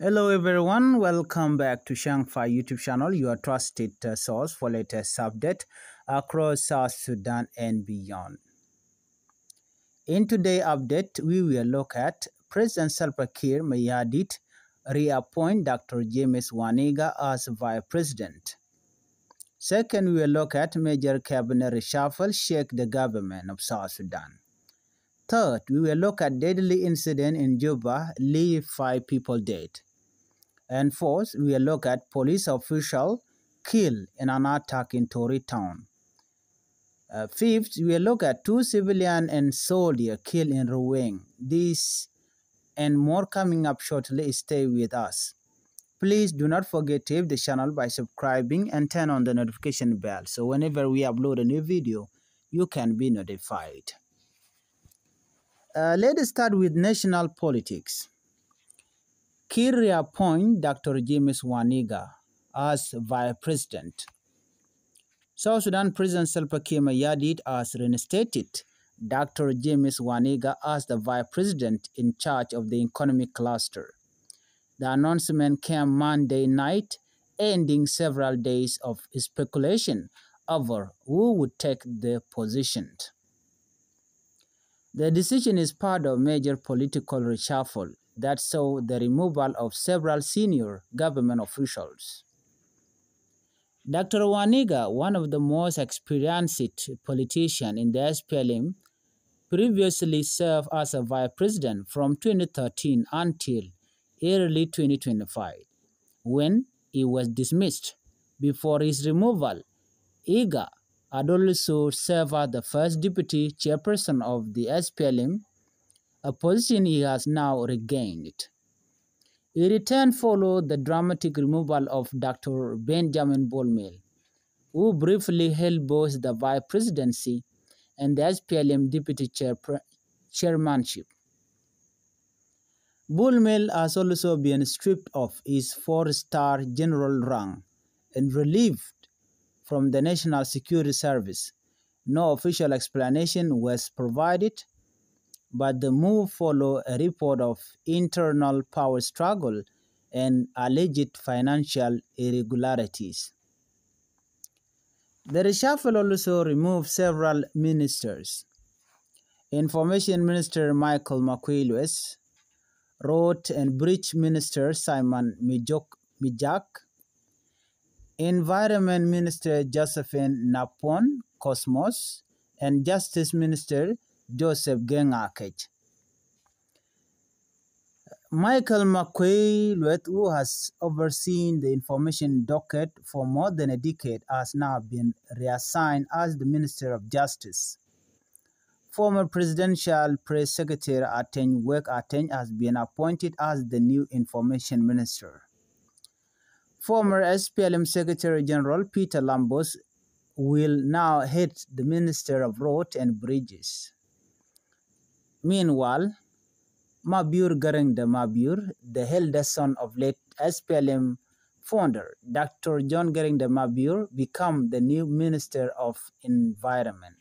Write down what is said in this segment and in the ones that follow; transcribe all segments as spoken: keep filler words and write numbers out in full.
Hello everyone, welcome back to Shangfa YouTube channel, your trusted uh, source for latest update across South Sudan and beyond. In today's update, we will look at President Salva Kiir Mayardit reappoint Doctor James Waniga as Vice President. Second, we will look at major cabinet reshuffle shake the government of South Sudan. Third, we will look at deadly incident in Juba, leave five people dead. And fourth, we will look at police official killed in an attack in Torit town. Uh, fifth, we will look at two civilian and soldier killed in Ruweng. This and more coming up shortly. Stay with us. Please do not forget to hit the channel by subscribing and turn on the notification bell so whenever we upload a new video, you can be notified. Uh, let us start with national politics. Kiir reappoint Doctor James Waniga as Vice President. South Sudan President Salva Kiir Mayardit has reinstated Doctor James Waniga as the Vice President in charge of the economic cluster. The announcement came Monday night, ending several days of speculation over who would take the position. The decision is part of major political reshuffle that saw the removal of several senior government officials. Doctor Waniga, one of the most experienced politicians in the S P L M, previously served as a vice president from twenty thirteen until early twenty twenty-five, when he was dismissed. Before his removal, Iga had also served as the first deputy chairperson of the S P L M, a position he has now regained. He returned followed the dramatic removal of Doctor Benjamin Bol Mel, who briefly held both the vice presidency and the S P L M deputy chairpre- chairmanship. Bol Mel has also been stripped of his four-star general rank and relieved from the National Security Service. No official explanation was provided, but the move followed a report of internal power struggle and alleged financial irregularities. The reshuffle also removed several ministers. Information Minister Michael Makuei Lueth, Road and Bridge Minister Simon Mijok Mijak, Environment Minister Josephine Napon Cosmos, and Justice Minister Joseph Gengakech. Michael Makuei Lueth, who has overseen the information docket for more than a decade, has now been reassigned as the Minister of Justice. Former Presidential Press Secretary Ateny Wek Ateny has been appointed as the new Information Minister. Former S P L M Secretary General Peter Lambos will now head the Minister of Road and Bridges. Meanwhile, Mabior Garang de Mabior, the eldest son of late S P L M founder Doctor John Garang de Mabior, become the new Minister of Environment.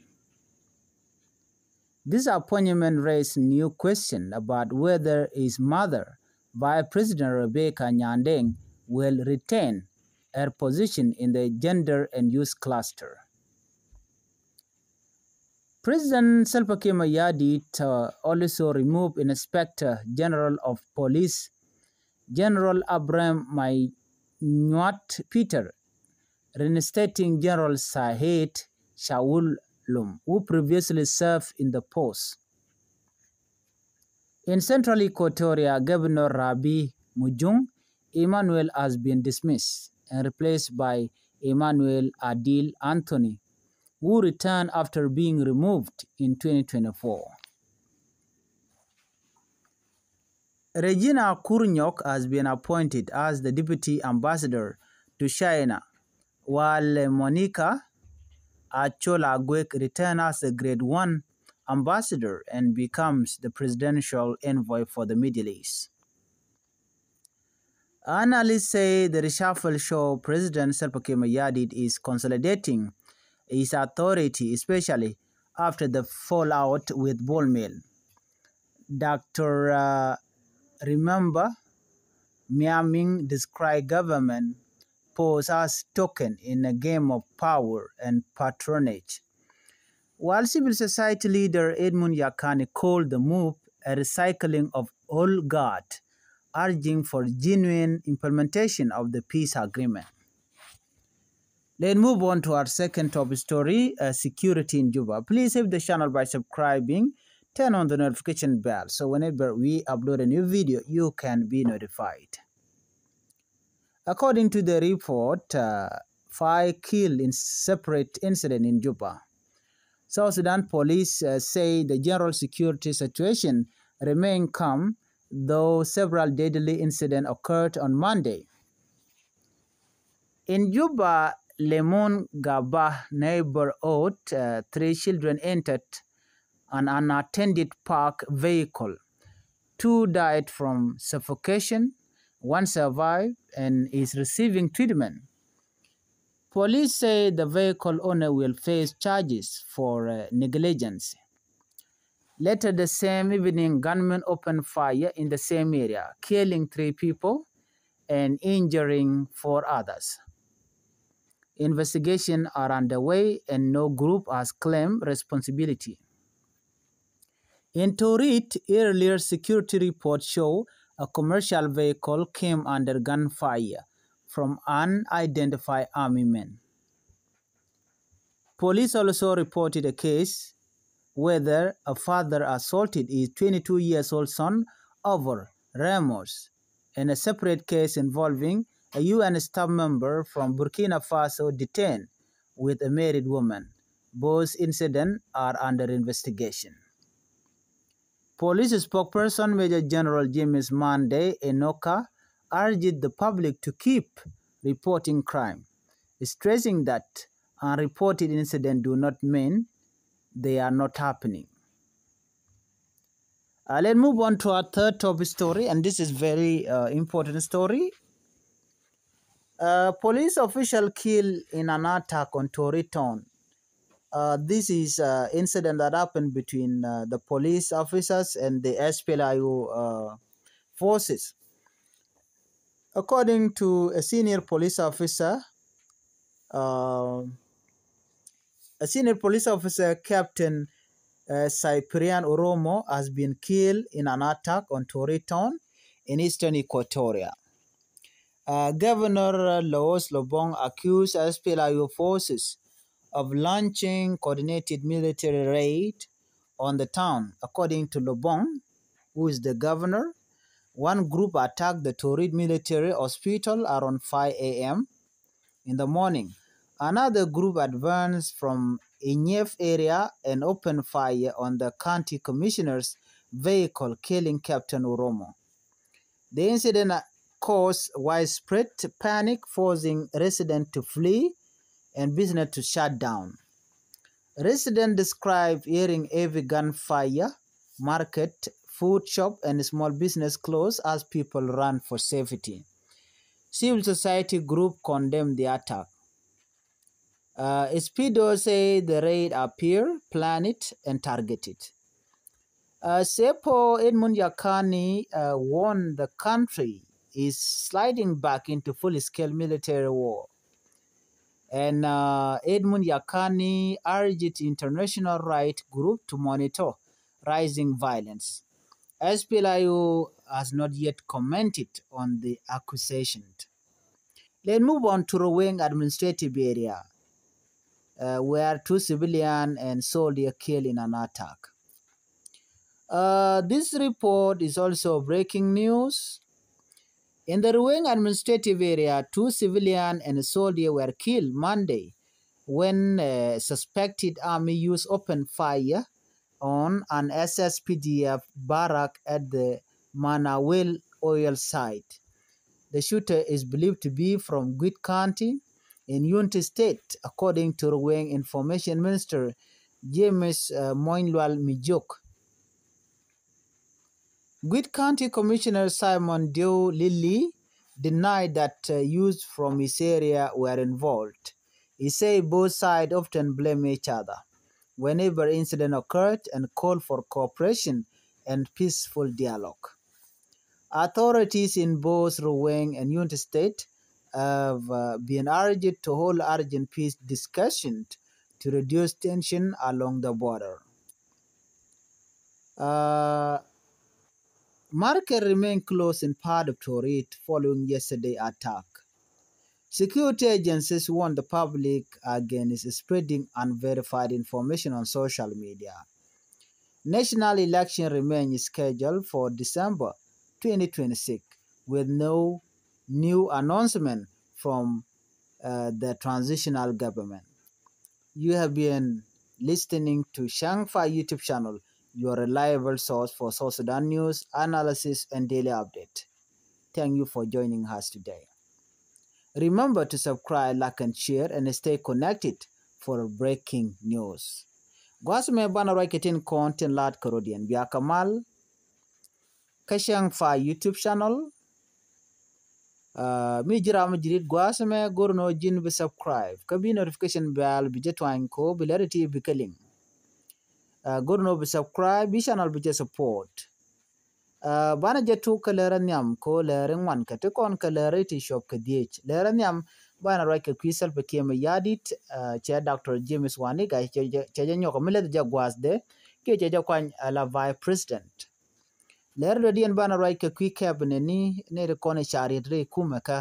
This appointment raised new question about whether his mother, Vice President Rebecca Nyandeng, will retain her position in the gender and youth cluster. President Salva Kiir Mayardit uh, also removed Inspector General of Police General Abraham Mainyuat Peter, reinstating General Said Shaul Lum, who previously served in the post. In Central Equatoria, Governor Rabi Mujung Emmanuel has been dismissed and replaced by Emmanuel Adil Anthony, who returned after being removed in twenty twenty-four. Regina Kurnyok has been appointed as the deputy ambassador to China, while Monica Achola Agwek returned as the grade one ambassador and becomes the presidential envoy for the Middle East. Analysts say the reshuffle show President Salva Kiir Mayardit is consolidating his authority, especially after the fallout with Bol Mel. Doctor uh, Remember Mya Ming described government pose as token in a game of power and patronage. While civil society leader Edmund Yakani called the move a recycling of old guard, urging for genuine implementation of the peace agreement. Let's move on to our second top story, uh, security in Juba. Please help the channel by subscribing, turn on the notification bell, so whenever we upload a new video, you can be notified. According to the report, uh, five killed in separate incident in Juba. South Sudan police, uh, say the general security situation remain calm, though several deadly incidents occurred on Monday. In Juba, Lemon Gaba neighborhood, uh, three children entered an unattended park vehicle. Two died from suffocation, one survived and is receiving treatment. Police say the vehicle owner will face charges for, uh, negligence. Later the same evening, gunmen opened fire in the same area, killing three people and injuring four others. Investigation are underway and no group has claimed responsibility. In Torit, earlier security reports show a commercial vehicle came under gunfire from unidentified army men. Police also reported a case where a father assaulted his twenty-two years old son over remorse, and a separate case involving a U N staff member from Burkina Faso detained with a married woman. Both incidents are under investigation. Police spokesperson Major General James Monday Enoka urged the public to keep reporting crime, stressing that unreported incidents do not mean they are not happening. Uh, let's move on to our third top story, and this is very, uh, important story. Uh, police official killed in an attack on Torit town. Uh, this is, uh, incident that happened between, uh, the police officers and the S P L A I O, uh, forces. According to a senior police officer, uh, a senior police officer, Captain, uh, Cyprian Oromo, has been killed in an attack on Torit town in eastern Equatoria. Uh, Governor Laos Lobong accused S P L A I O forces of launching coordinated military raid on the town. According to Lobong, who is the governor, one group attacked the Torit military hospital around five A M in the morning. Another group advanced from Inyef area and opened fire on the county commissioner's vehicle, killing Captain Oromo. The incident, uh, caused widespread panic, forcing residents to flee and business to shut down. Residents describe hearing heavy gunfire, market, food shop, and small business closed as people run for safety. Civil society group condemn the attack. Uh, Speedo say the raid appear planned and targeted. Uh, Sepo Edmund Yakani, uh, warned the country is sliding back into full-scale military war. And, uh, Edmund Yakani urged international right group to monitor rising violence. S P L A I O has not yet commented on the accusation. Let's move on to Ruweng administrative area, uh, where two civilian and soldier killed in an attack. Uh, this report is also breaking news. In the Ruweng administrative area, two civilian and a soldier were killed Monday when, uh, suspected army used open fire on an S S P D F barrack at the Manawil oil site. The shooter is believed to be from Gwit County in Unity State, according to Ruweng Information Minister James, uh, Moinlual Mijok. Gwit County Commissioner Simon Dew Lilly denied that, uh, youths from his area were involved. He said both sides often blame each other whenever incident occurred and called for cooperation and peaceful dialogue. Authorities in both Ruweng and Unity State have uh, been urged to hold urgent peace discussions to reduce tension along the border. Uh, market remain closed in part of Torit following yesterday attack. Security agencies warn the public against spreading unverified information on social media. National election remains scheduled for December twenty twenty-six, with no new announcement from uh, the transitional government. You have been listening to Shangfa YouTube channel, your reliable source for South Sudan news, analysis, and daily update. Thank you for joining us today. Remember to subscribe, like, and share, and stay connected for breaking news. Gua̱a̱th mɛ banɛ ruac kɛ tin kɔn tin la̱t kärɔ̱diɛn bia kɛ mal kä Shangfa YouTube channel. Uh, mi ji̱ ram ji̱ rit gua̱a̱th mɛ go̱r nɔ ji̱n bi subscribe kä bi notification bell bi jɛ twany ko bi lɛri ti bi kä liŋ. Uh, go̱r nɔ bi subscribe bi channel bi jɛ support. Uh, banɛ jɛ tuk kä lɛrɛ nhiam ko lɛrɛ ŋuan kɛ ti kɔn kä lɛrɛ ti cuɔp kɛ dhiec. Lɛrɛ nhiam banɛ ruac kɛ kui̱ Salva Kiir Mayardit, uh, cɛ Doctor James Wani Igga cɛ jɛ nyɔk mi leth jɛ gua̱a̱th dɛ kiɛ cɛ jɛ kuany ala vice president. Lɛr dɔ̱diɛn banɛ ruac kɛ kui̱ cabinet ni ni ri kɔn i̱ ca riet ri kumɛ kä.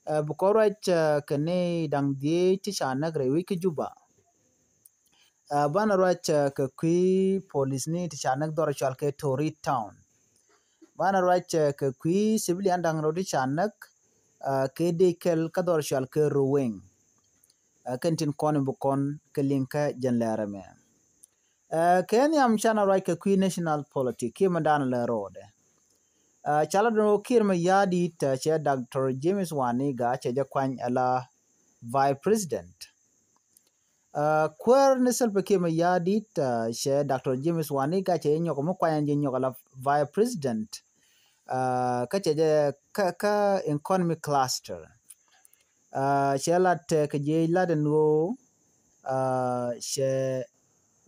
Ɛ bi kɔn ruac kɛ ni da̱ŋ dhiec ti ca näk rɛy wec kä Juba. Ɛ banɛ ruac kɛ kui̱ police ni ti ca näk dhɔr cual kɛ Torit Town. Banɛ ruac kɛ kui̱ civilian da̱ŋ rɛw ti ca näk kɛ dec kɛl kä dhɔr cual kɛ Ruweng. Ɛ kɛn tin kɔn in bi kɔn kɛ liŋ kä jɛn lɛrɛ mɛ. Ɛ kɛ nhiam canɛ ruac kɛ kui̱ national politic kiɛ mɛ danɛ lɛ ro̱o̱dɛ. Ɛ calä dun wä Kiir Mayardit cɛ Doctor James Wani Igga cɛ jɛ kuany ala vice president. Ɛ kuäär ni Salva Kiir Mayardit cɛ Doctor James Wani Igga cɛ jɛ nyɔk mi kuany jɛ nyɔk ala vice president. Ɛ kä cɛ jɛ kä economy cluster. Ɛ cɛ lat kɛ jiec lat ɛn ɣöö ɛ cɛ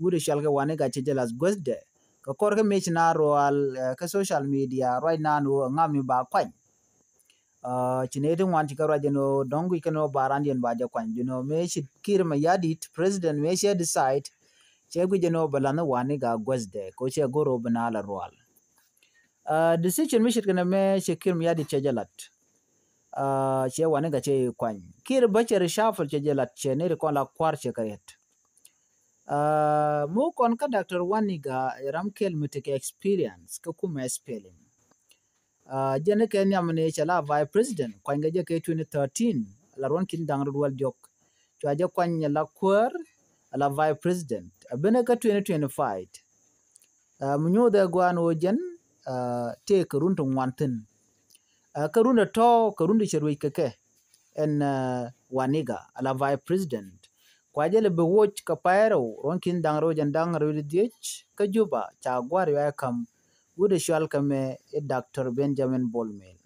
wut ɛ cual kɛ Wani Igga cɛ jɛ lath guäthdɛ kɛ kɔr kä mëë ci na rual ɛ kä social media ruac nan ɣöö ɛ ŋam mi ba kuany. Ɛ ci nɛy ti ŋuan ci kɛ ruac ɛn ɣöö dɔ̱ŋ guic kɛn ɣöö ba randiɛn ba jɛ kuany, you know, mëë ci Kiir Mayardit president mëë cɛ decide cɛ guic ɛn ɣöö bɛ lath ni Wani Igga guäthdɛ kɛ ɣöö cɛ go̱r ɣöö bi na la rual. Ɛ decision mi ce̱tkɛ nɛmɛ cɛ Kiir Mayardit cɛ jɛ lat. Ɛ cɛ Wani Igga cɛ kuany. Kiir bä cɛ reshuffle cɛ jɛ lat cɛ ni ri kɔn la kua̱r cɛ kɛ riet. Ɛ mi wä kɔn kä Doctor Wani Igga ɛ ram kɛl mi tekɛ experience kä kumɛ S P L M. Ɛ jɛn ni kɛ nhiam ni cɛ la vice president kuany kɛ jɛ kɛ twenty thirteen la ruɔ̱n ki̱n da̱ŋ rɛw dual diɔ̱k. Cua jɛ kuany la kuäär la vice president. Ɛ benɛ kä twenty twenty-five. Ɛ mi nyuuth ɛ gua̱a̱n ɣöö jɛn ɛ tëë kɛ run ti ŋuan thi̱n. Ɛ kä run ɛ tɔ̱ kɛ run ti cɛ ruec kɛ kɛ ɛn ɛ Wani Igga ala vice president. Kua jɛ lɛ bi woc kɛ pay rɛw ruɔ̱n ki̱n da̱ŋ rɛw jɛn da̱ŋ rɛw di dhiec kä Juba ca gua̱r yua ɛ ka̱m wut ɛ cual kɛ mɛ i̱ Doctor Benjamin Bol Mel.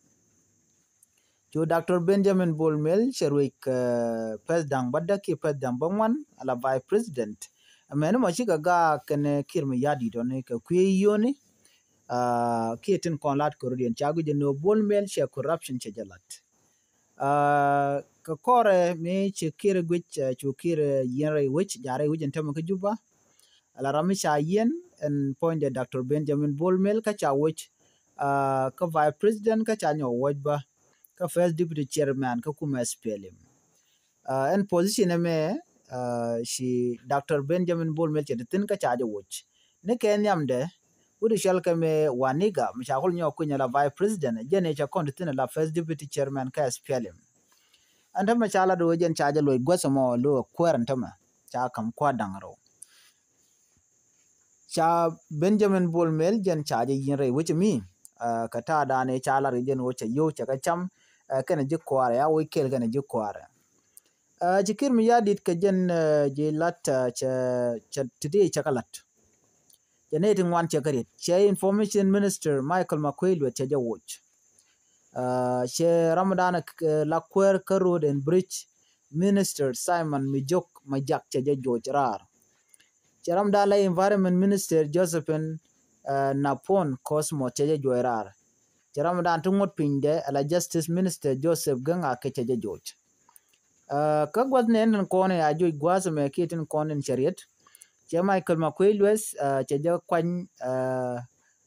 Cu Doctor Benjamin Bol Mel cɛ ruec kɛ pɛth da̱ŋ bädäk kiɛ pɛth da̱ŋ bäŋuan ala vice president. Ɛmɛni mɔ cikɛ gaak kɛnɛ Kiir Mayardit ɔni kɛ kui̱ yio̱ni. Ɛ kiɛ tin kɔn lat kɛ rɔ̱diɛn ca guic ɛn ɣöö Bol Mel cɛ corruption cɛ jɛ lat. Ɛ kɛ kɔrɛ mi ci Kiir guic ɛ cu Kiir ɛ yiɛn rɛy wec ja̱ rɛy wec ɛn tämɛ kä Juba. Ala ram mi ca yiɛn ɛn puɔ̱nydɛ Doctor Benjamin Bol Mel kä ca woc ɛ kä vice president kä ca nyɔk woc bä kä first deputy chairman kä kumɛ S P L M. Ɛ ɛn position ɛmɛ ɛ ci Doctor Benjamin Bol Mel cɛ ti thi̱n kä ca jɛ woc. Ni kɛ nhiamdɛ wut i̱ cɔal kɛ mɛ Wani Igga mi ca kul nyɔk kui̱ny ala vice president jɛn i̱ ca kɔn ti thi̱n ala first deputy chairman kä S P L M. Ɛn tämɛ ca lat wee jɛn ca jɛ luɔc guäth ɛmɔ lo̱ ɛ kuäär ɛn tämɛ ca ka̱m kua̱r da̱ŋ rɛw. Ca Benjamin Bol Mel jɛn ca jɛ yi̱n rɛy wecɛ mi ɛ kɛ ta̱a̱ da̱a̱n i̱ ca lat kɛ jɛn wecɛ yo̱w cɛ kɛ cam ɛ kɛnɛ ji̱ kua̱rɛ a wec kɛl kɛnɛ ji̱ kua̱rɛ. Ɛ ci Kiir Mayardit kɛ jɛn ɛ ji̱ lat ɛ cɛ cɛ ti ti cɛ kɛ lat. Cɛ nɛy ti ŋuan cɛ kɛ riet cɛ information minister Michael Makuei Lueth cɛ jɛ woc. Ɛ cɛ ramdan ɛ la kuäär kä road and bridge minister Simon Mijok Majak cɛ jɛ juɔc raar. Cɛ ramdan la environment minister Josephine ɛ Napon Cosmo cɛ jɛ juɔc raar. Cɛ ram dan ti ŋuɔ̱t pinydɛ ala Justice Minister Joseph Geng a kecɛ jɛ joc. Kä gua̱th nɛn tin kɔn a joc gua̱a̱th mɛ kiɛ tin kɔn in cɛ riet. Cɛ Michael Makuei Lueth cɛ jɛ kuany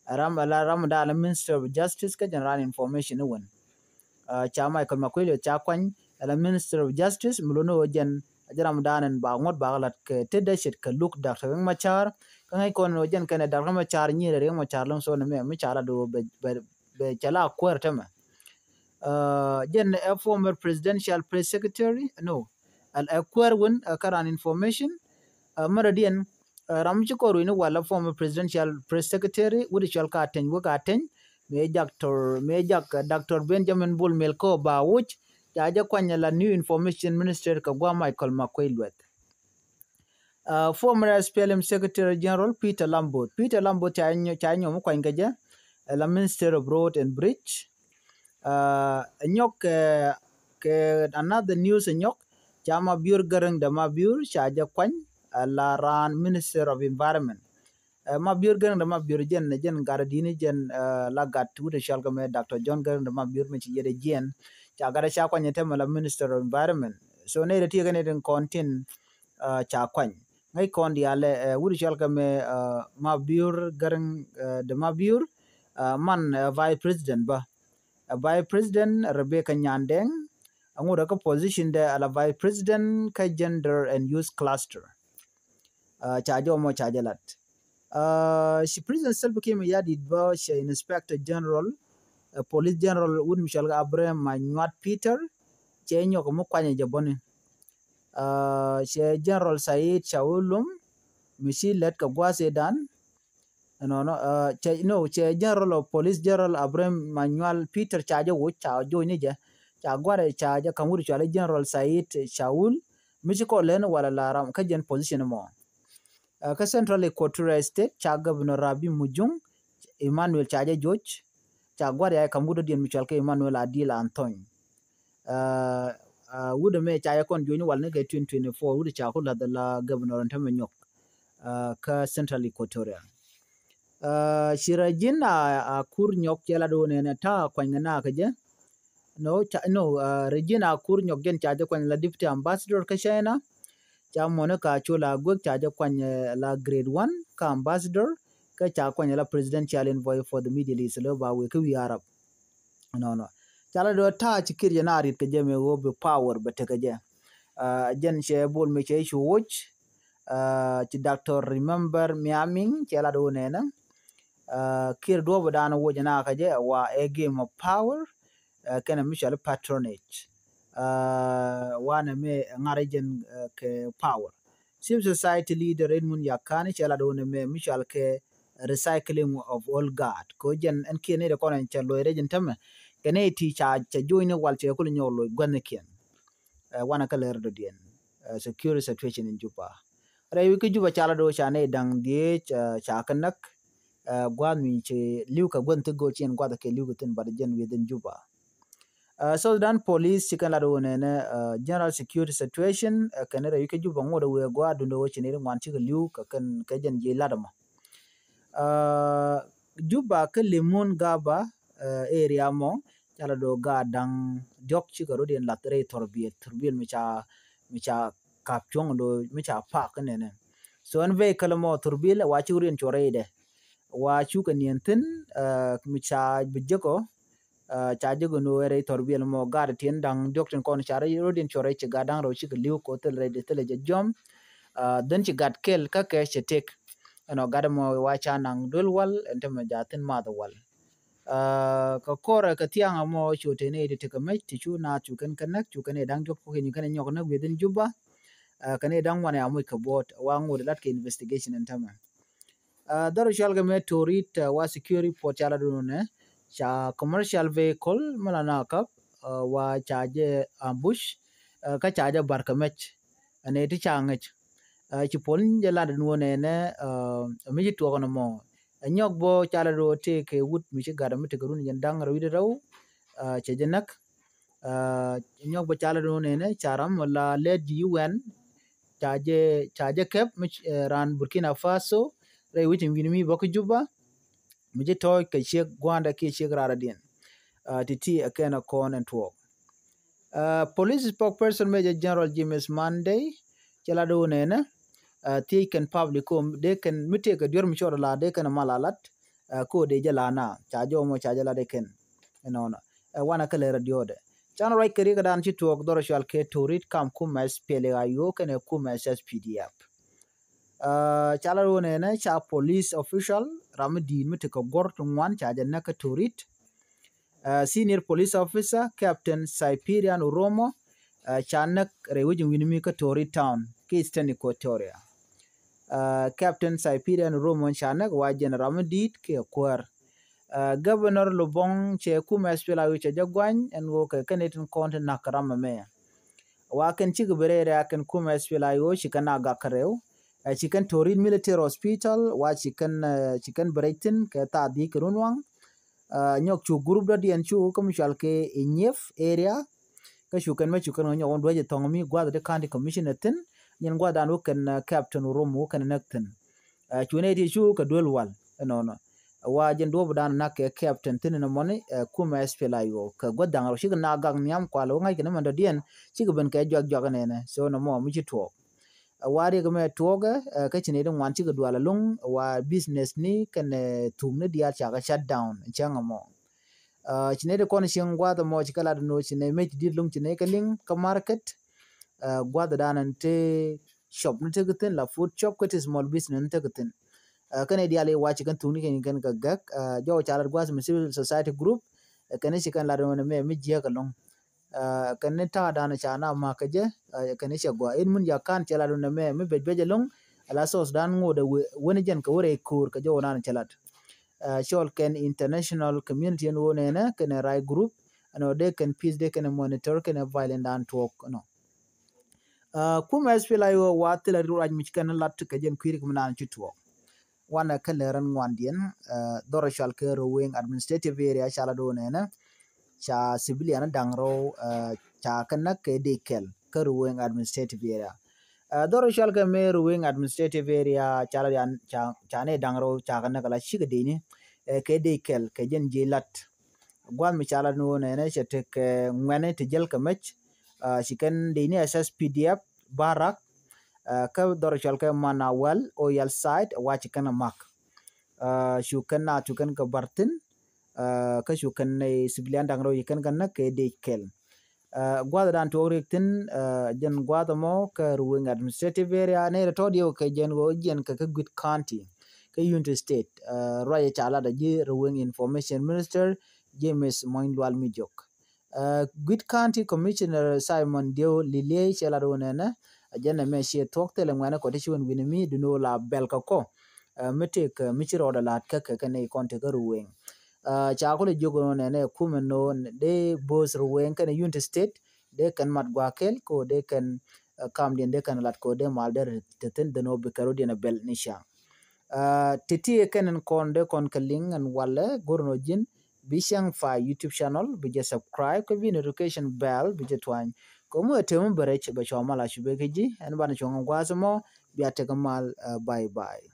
ram ala ram dan ala Minister of Justice kä jɛn ran information iwän. Ca Michael Makuei Lueth ca kuany ala Minister of Justice mi luni wä jɛn a jɛ ram dan in ba ŋuɔ̱t ba lat kɛ tetdä ce̱tkɛ luk Doctor Riek Machar. Kä ŋäc kɔn wä jɛn kɛnɛ Doctor Machar nyirɛ Riek Machar lum so ni mɛ mi ca la do bɛ bɛ cɛ la kuɛɛr tämɛ. Jɛn ɛ former presidential press secretary, no, ɛ kuɛɛr wän kä ran information. Märä diɛn ram ci kɔr wini wala former presidential press secretary wut cɔl ka teny wek a teny. Mëë jak tor mëë jak Doctor Benjamin Bol Mel kɔ ba wuc ca jɛ kuany la new information minister kɛ gua Michael Makuei Lueth. Former S P L M Secretary General Peter Lambot. Peter Lambot ca nyɔm kuany kɛ jɛ la Minister of Road and Bridge. Nyɔk kɛ another news nyɔk ca Mabior Garang de Mabior ca jɛ kuany la ran Minister of Environment. Mabior Garang de Mabior jɛn jɛn gat dini jɛn la gat wut cɔl kɛ mɛ Doctor John Garang de Mabior mi ci yɛt jiɛn ca gat ca kuany tɛmɛ la Minister of Environment. So ne de tiɛ kɛ ne den kɔn tin ca kuany. Ŋäc kɔn diaalɛ wut cɔl kɛ mɛ Mabior Garang de Mabior man Vice President ba. Vice President Rebecca Nyandeng aŋut kä position de ala Vice President kä Gender and Youth Cluster. Ca jɔmɔ ca jɛ lat. Ci President Salva Kiir Mayardit bä cɛ Inspector General, Police General wut mi cɔl kɛ Abraham Manyuat Peter cɛ nyɔk mi kuanyɛ jɛ bäni. Cɛ General Said Shaulum mi ci lät kɛ gua̱a̱th idan. Nɔnɔ cɛ no cɛ General of Police General Abraham Manuel Peter ca jɛ wuc ca joc ni jɛ ca guarɛ ca jɛ kaŋ wut cuali General Said Shaul mi ci kɔ lɛn wala la ram kä jɛn position mɔ. Kä Central Equatoria State ca Governor Rabi Mujung Emmanuel ca jɛ joc ca guarɛ ya kaŋ wut diɛn mi cual kɛ Emmanuel Adil Anthony. Wut ɛmɛ ca jɛ kɔn juɔ̱nyni wal ni kɛ twenty twenty-four wut ca ku lath la governor ɛn tämɛ nyɔk kä Central Equatoria. Ci Regina Akur Nyok cɛ lat wun ɛn ta kuany kɛ na kɛ jɛ. No, ca, no, Regina Akur Nyok jɛn ca jɛ kuany la deputy ambassador kä China. Ca Monica Achola Aguek ca jɛ kuany la grade one kä ambassador kä ca kuany la presidential envoy for the Middle East lɛ ba wek kä wi̱i̱ Arab. Nɔnɔ ca la dɔ̱ ta̱a̱ ci kir jɛ na rit kɛ jɛ mɛ ɣöö bi power bɛ tekɛ jɛ. Jɛn cɛ bol mi cɛ cu woc. Ci Doctor Remember Miaming cɛ la dɔ̱ nɛnɛ. Kir duɔ̱p dan woc na kɛ jɛ wa ɛ game of power. Kɛnɛ mi cɔal patronage. Wanɛ mi ŋa̱r jɛn kɛ power. Civil society leader Edmund Yakani cɛ la dɔ̱ nɛmɛ mi cɔal kɛ recycling of old guard. Ko jɛn ɛn kiɛn ni de kɔn ɛn cɛ loc rɛ jɛn tämɛ kɛ ni ti ca cɛ joc ni wal cɛ kul nyɔk loc gua̱n ni kiɛn. Wanɛ kä lɛr dɔ̱diɛn security situation in Juba. Rɛy wi̱c kä Juba ca la dɔ̱ ca ni daŋ dhieec ca kä näk. Gua̱n mi cɛ li̱w kɛ gua̱n thi go̱o̱r ci ɛn gua̱th kɛ li̱w kɛ thin bat jɛn within Juba. South Sudan Police ci kɛn lat wä nɛnɛ general security situation kɛn rɛy kä Juba ŋot wee gua dundɛ wä ci ni ri ŋuan cikɛ li̱w kɛ kɛn kɛ jɛn ji̱ lat mɔ. Juba kä Limon Gaba area mɔ ca la do ga daŋ diɔk cikɛ rot in lath rɛy thorbiɛl thorbiɛl mi ca mi ca kap cuɔ̱ŋ do mi ca pak nɛnɛ. So ɛn vehicle mɔ thorbiɛl wa ci rot in cuɔ rɛy dɛ wa cukɛ niɛn thin mi ca bi jekɔ. Ca jek ni wee rɛy thɔr biɛl mɔ gat tiɛn da̱ŋ diɔk tin kɔn ca rɛy rot in cuɔ rɛy ci gat da̱ŋ rɛw cikɛ li̱w ko thil rɛy di thilɛ jɛ jɔm. Dhän ci gat kɛl kä kɛ cɛ tëk ɛnɔ gat mɔ wa ca naŋ duel wal ɛn tämɛ ja thin math wal. Kɛ kɔrɛ kɛ thiaŋ mɔ cu teni ti tekɛ mec ti cu naath cu kɛn kɛ näk cu kɛn ida̱ŋ diɔk pukin kɛn inyɔk näk within Juba. Kɛn ida̱ŋ wanɛ amuc kɛ buɔt wa ŋot lat kɛ investigation ɛn tämɛ. Dhɔr cual kɛ mɛ torit wa security report ca la dun nɛ ca commercial vehicle mɛ la na kap wa ca jɛ ambush kä ca jɛ bar kɛ mɛc. Ɛn iti ca ŋɛc ci pol jɛ la dun wä nɛ nɛ mi ci tuɔk nɛ mɔ. Ɛ nyɔk bɔ ca la dun tëë kɛ wut mi ci gat mi tëë kɛ run jɛn daŋ rɛw wi̱dɛ rɛw cɛ jɛ näk. Nyɔk bä ca la dun nɛnɛ ca ram la lɛt ji̱ U N ca jɛ ca jɛ kɛp mi ran Burkina Faso rɛy wi̱c in wi̱n mi bä kä Juba. Mi jɛ tɔɔc kɛ ciek gua̱a̱ndɛ kiɛ ciek raradiɛn. Ti ti ɛ kɛn ɛ kɔn ɛn tuɔɔk. Police spokesperson Major General James Monday cɛ la do̱o̱ nɛnɛ, thiec kɛn public ko dee kɛn mi tëëk kɛ duer mi cɔɔd la dee kɛn mal a lat. Ko dee jɛ la na ca jɔmɔ ca jɛ la dee kɛn ɛnɔnɔ. Wanɛ kä lɛ radio dɛ can ruac kɛ rikä dan ci tuɔɔk dhɔr cual kɛ Torit kam kumɛ S P L A I O kɛnɛ kumɛ S P D F. Ca la do̱o̱ nɛnɛ ca police official ram mi di̱i̱t mi ti kɛ gɔr ti ŋuan ca jɛ nɛ kä Torit. Senior police officer Captain Cyprian Oromo ca näk rɛy wec in wi̱ni mi kä Torit Town kä Eastern Equatoria. Captain Cyprian Oromo ca näk wa jɛn ram mi di̱i̱t kiɛ kuäär. Governor Lobong cɛ kumɛ S P L A I O cɛ jɛ guany ɛn ɣöö kɛ kɛn itin kɔn ti nak ram ɛmɛ. Wa kɛn cikɛ bi rɛy rɛy a kɛn kumɛ S P L A I O ci kɛn a gak kɛ rɛw. Ci kɛn Torit Military Hospital wa ci kɛn ci kɛn bi rɛy thin kɛ thaa dhiec kɛ run waŋ. Nyɔk cu group dɔ̱diɛn cu kä mi cual kɛ Inyef area. Kä cu kɛn mɛ cu kɛn ŋä nyɔk wä duäc ɛ thɔŋ mi gua̱th ti county commissioner thi̱n. Nyin gua̱th dan wä kɛn Captain Oromo wä kɛn näk thi̱n. Cu nɛ ti cu kɛ duel wal ɛnɔnɔ. Wa jɛn duɔp dan nak kɛ Captain thi̱n ɛn mɔni kumɛ S P L A I O kɛ gua̱th daŋ rɔ cikɛ na gak nhiam kual wä ŋa̱c kɛn mɛn dɔ̱diɛn. Cikɛ ben kɛ juak juak ɛnɛnɛ so nɔmɔ mi ci tuɔɔk. Wa riɛk mɛ tuɔɔkɛ kä ci nɛ ti ŋuan cikɛ dual ɛlɔŋ wa business ni kɛnɛ thuk ni diaal cakɛ shut down cäŋ ɛmɔ. Ci nɛ ti kɔn cieŋ gua̱th ɛmɔ ci kɛ lat ɛn ɣöö ci nɛ mec ti di̱t lo̱ŋ ci nɛ kɛ liŋ kä market. Gua̱th dan ɛn ti shop ni tekɛ thi̱n la food shop kä ti small business ni tekɛ thi̱n. Kɛn i̱ diaal i̱ wac ci kɛn thuk ni kɛn kɛn kɛ gɛk. Jɔw ca lat gua̱th mi civil society group kɛn i̱ ci kɛn lat ɛn ɣöö nɛ mɛ mi jiääk ɛlɔŋ. Kɛn ni ta̱a̱ dan ca na ma̱k kä jɛ kɛn i̱ cɛ gɔaa in mun jakan cɛ lat ɛn ɣöö nɛ mɛ mi bec bec ɛlɔŋ. Ala source dan ŋot ɛ wen jɛn kɛ wä rɛy ko̱o̱r kɛ jɔw nan cɛ lat. Cɔl kɛn international community ɛn ɣöö nɛnɛ kɛn ɛ right group ɛn ɣöö dee kɛn peace dee kɛn ɛ monitor kɛn ɛ violent dan tuɔɔk ɛnɔ. Kumɛ S P L A I O wa thilɛ ruac mi ci kɛn lat kɛ jɛn kui̱rik mi naan ci tuɔɔk. Wanɛ kä lɛr ɛn ŋuandiɛn dhɔr cual kɛ Ruweng administrative area ca la do̱o̱ nɛnɛ. Ca civilian da̱ŋ rɛw ca kɛ näk kɛ dec kɛl kä Ruweng administrative area. Dhɔr cual kɛ mɛ Ruweng administrative area ca la dian ca nɛ da̱ŋ rɛw ca kɛ näk la cikɛ dec ni kɛ dec kɛl kɛ jɛn ji̱ lat. Gua̱th mi ca la ni wä nɛnɛ cɛ tekɛ ŋuɛni ti jäl kɛ mec. Ci kɛn dec ni S S P D F barak. Kä dhɔr cual kɛ man a wäl o yal side wa ci kɛn a mak. Cu kɛn na cu kɛn kɛ bar thin. Kä cu kɛn nɛ civilian da̱ŋ rɛw ci kɛn kɛ näk kɛ dec kɛl. Gua̱th dan tuɔk riɛk thi̱n jɛn gua̱th ɛmɔ kä Ruweng administrative area nɛ rɛ tɔt yɛ kɛ jɛn ɣöö jɛn kɛ kä Guit County kä Unity State. Ruacɛ ca lat a ji̱ Ruweng Information Minister James Mony Lual mi jok. Guit County Commissioner Simon Dieu Liliey cɛ lat wä nɛnɛ a jɛn ɛmɛ ciɛ thuɔk thilɛ ŋuɛnɛ kɔ ti ci wän wi̱ni mi duni wä la bɛl kɛ kɔ. Mi tëëk mi ci rɔɔdɛ la̱t kä kɛ kɛn i̱ kɔn tekä Ruweng. Ca kulɛ jiök wä nɛnɛ kumɛ no̱o̱n dee bo̱o̱th Ruweng kɛnɛ Unity State dee kɛn mat gua̱a̱ kɛl ko dee kɛn kamdiɛn dee kɛn lat ko dee mal dee te thi̱n dee no̱o̱ bi kɛ rɔɔdiɛn a bɛl ni ca̱ŋ. Ti ti kɛn in kɔn dee kɔn kɛ liŋ in walɛ go̱r nɔ ji̱n bi cäŋ fa YouTube channel bi jɛ subscribe kɛ bi notification bell bi jɛ tuany. Kɛ mu ɛ temu bɛ rɛc bɛ cua mal a cupɛ kɛ ji̱ ɛn banɛ cuɔ̱ŋ in gua̱a̱th mɔ bia tekɛ mal. Bye bye.